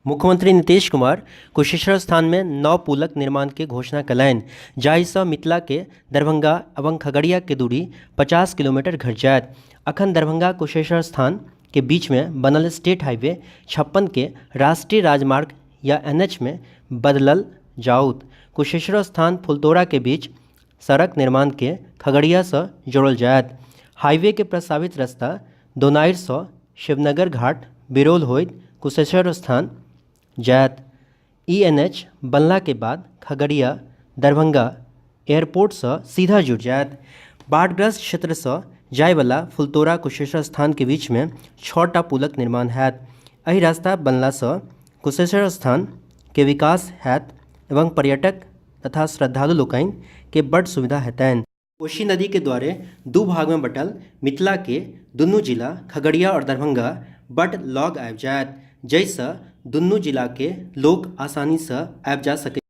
मुख्यमंत्री नीतीश कुमार कुशेश्वर स्थान मे नव पुलक निर्माण के घोषणा कयलनि, जाहि सं मिथिला के दरभंगा एवं खगड़िया के दूरी 50 किलोमीटर घटि जायत। अखन दरभंगा कुशेश्वर स्थान के बीच मे बनल स्टेट हाईवे 56 के राष्ट्रीय राजमार्ग या एनएच मे बदलल जाओत। कुशेश्वर स्थान फुलतोड़ा के बीच सड़क निर्माण के खगड़िया सं जोड़ल जायत। हाईवे के प्रस्तावित रास्ता दोनाइर सं शिवनगर घाट बिरौल होइत कुशेश्वर स्थान जायत। ई एनएच बनला के बाद खगड़िया दरभंगा एयरपोर्ट सं सीधा जुड़ि जायत। बाढ़ग्रस्त क्षेत्र सं जायवला फुलतोड़ा कुशेश्वर स्थान के बीच मे 6टा पुलक निर्माण होयत। एहि रास्ता बनला सं कुशेश्वर स्थान के विकास होयत एवं पर्यटक तथा श्रद्धालु लोकनि के बड्ड सुविधा हेतनि। कोशी नदी के द्वारे दू भाग में बटल मिथिला के दुनू जिला खगड़िया और दरभंगा बड्ड लग आबि जायत, जाहिसँ दुनू जिला के लोक आसानी सँ आबि जा सकैत।